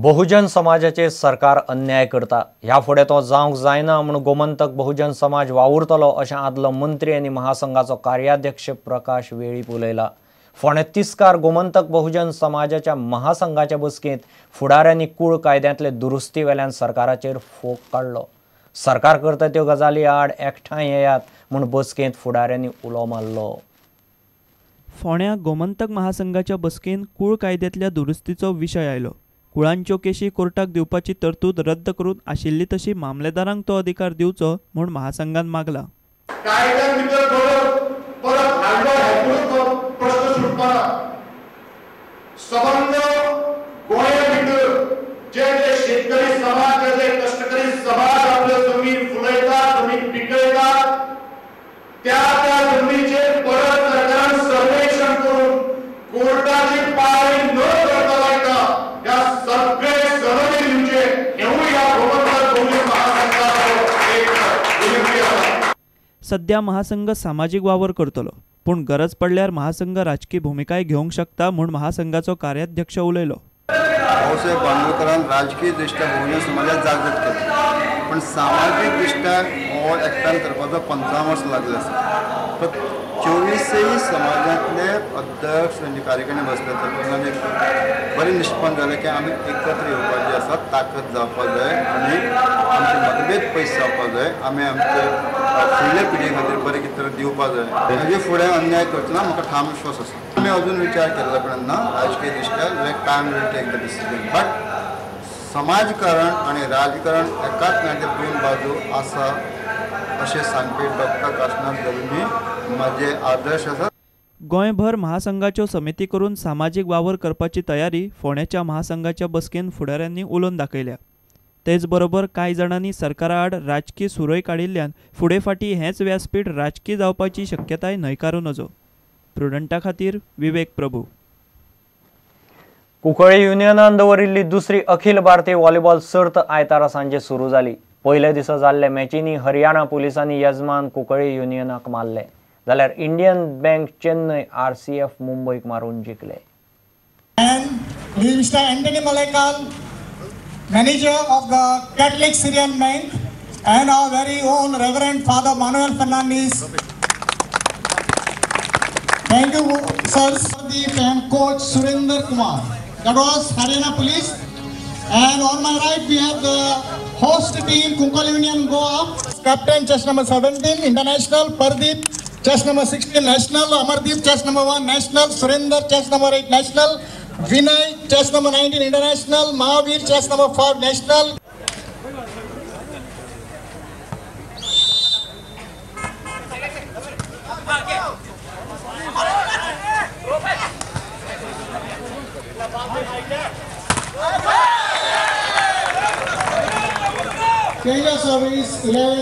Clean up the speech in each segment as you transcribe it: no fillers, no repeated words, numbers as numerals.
बहुजन समाजाचे सरकार अन्याय करता, ह्या फुडें तो जावंक जायना म्हूण गोमंतक बहुजन समाज वावुरतलो अशें आदलो मंत्री आनी महासंघाचो कार्याध्यक्ष प्रकाश वेळीप उलयला। फोंडें तिस्कार गोमंतक बहुजन समाजाच्या महासंघाच्या बसकेंत फुडाऱ्यांनी कूळ कायद्यांतले दुरुस्ती वेल्यान सरकाराचेर फोग काडलो। सरकार करता त्यो गजाली आड एकठांय येयात म्हूण बसकेंत फुडाऱ्यांनी उलो मारलो। फोंड्या गोमंतक महासंघाच्या बसकेंत कूळ कायद्यांतल्या दुरुस्तीचो विशय आयलो। कुळांच्यो केशी कोर्टाक दिवपाची तरतूद रद्द करून आशिल्ली तशी मामलेदारांक तो अधिकार दिवचो म्हूण महासंघान मागला। सबंध गोंया भितर जे जे शेतकरी समाज, जे जे कष्टकरी समाज आपले जमीन फुलयता, जमीन पिकयता, त्या त्या जमनीचेर परत सरकारान सर्वेक्षण करून कोर्टाची पाळी न करता लायता ह्या सगळे सनदी दिवचे हेवूय ह्या गोमंतक बहुजन महासंघाचो एक विनंती आसा। सध्या महासंघ सामाजीक वावर करतलो, पूण गरज पडल्यार महासंघ राजकीय भूमिकाय घेवंक शकता म्हूण महासंघाचो कार्याध्यक्ष उलयलो। भाऊसाहेब बांदोडकरान राजकीय दृश्ट्या बहुजन समाजाक जागृत केलें, पण सामाजीक दृश्ट्या हो एकठांय करपाचो 55 वर्सां लागले आसा। 24 समाजांतले अध्यक्ष आनी कार्यकारिणी बसले तातूंतल्यान एक बरें निष्पन्न जालें की आमी एकत्र येवपाचें आसा, ताकद जावपाक जाय आनी आमचे मतभेद पयस जावपाक जाय, आमी आमचे फुडले पिळगे खातीर बरें कितें तरी दिवपाक जाय। हाजे फुडें अन्याय करचो ना म्हाका ठाम विश्वास आसा। आमी अजून विचार केल्लो कडेन ना राजकीय दृश्ट्या, like time will take the decision, but समाजकारण आनी राजकारण एकाच नात्या दोन बाजू आसा अशें सांगपी डॉक्टर काशनाथ गवनी माझे आदर्श आसा। गोंयभर महासंघाच्यो समिती करून सामाजीक वावर करपाची तयारी फोंड्याच्या महासंघाच्या बसकेन फुडाऱ्यांनी उलोवन दाखयल्या। तेच बरोबर कांय जाणांनी सरकारा आड राजकीय सुरय काडिल्ल्यान फुडें फाटीं हेंच व्यासपीठ राजकीय जावपाची शक्यताय न्हयकारूं नजो। प्रुडंटा खातीर विवेक प्रभू। कुंकळ्ळी युनियनान दवरिल्ली दुसरी अखिल भारतीय व्हॉलीबॉल सर्त आयतारा सांजे सुरू जाली। पयल्या दिसा जाल्ल्या मॅचींनी हरियाणा पुलिसांनी यजमान कुंकळ्ळी युनियनाक मारले, जाल्यार इंडियन बँक चेन्नय आरसीएफ मुंबईक मारून जिखले। And Mr. Anthony Malekal, manager of the Catholic Syrian Bank, and our very own Reverend Father Manuel Fernandez. Thank you, sirs. And coach Surinder Kumar. That was Haryana Police. And on my right we have the host team Cuncolim Union Goa. Captain chest number 17 International, Pardeep chest number 16 National, Amardeep chest number 1 National, Surinder chest number 8 National, Vinay chest number 19 International, Mahavir chest number 5 National. Change of service 11.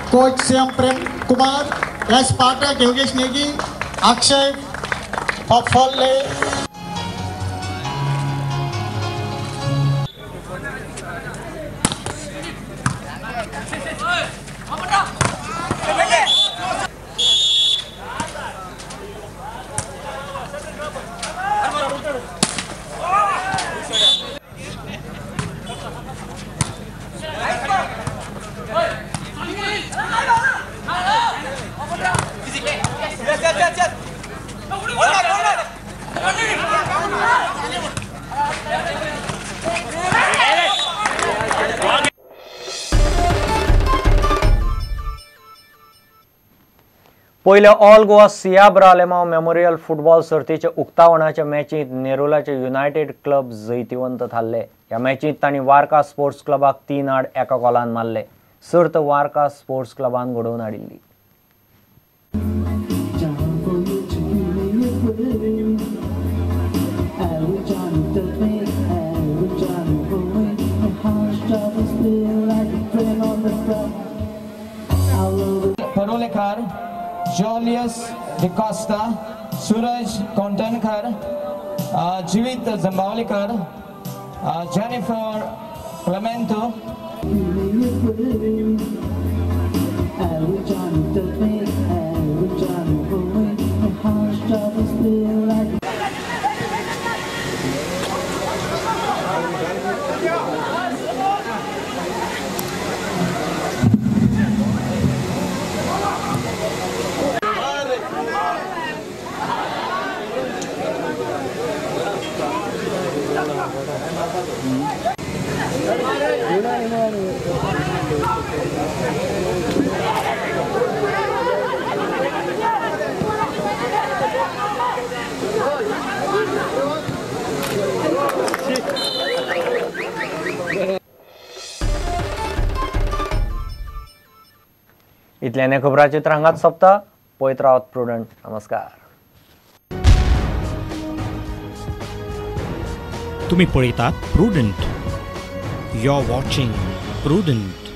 Coach Shyam Prem Kumar, S. Pathak, Yogesh Negi, Akshay Pafalle. पयल्या all Goa Siabra Alemao memorial football सर्तीच्या उक्तावणाच्या मॅचींत नेरुलाचे United club जैतिवंत थारले। ह्या मॅचींत तांणी Varca sports क्लबाक 3-1 गोलान मारले। सर्त वारका स्पोर्ट्स क्लबान घडोवन हाडिल्ली। Parolekar, Julius D'Costa, Suraj Kontankar, Jivit Zambawlikar, Jennifer Clemento. इतल्याने खबराचित्र हांगाच सोंपता. पळयत रावात प्रुडंट. नमस्कार. तुम्ही पळयतात Prudent. You are watching Prudent.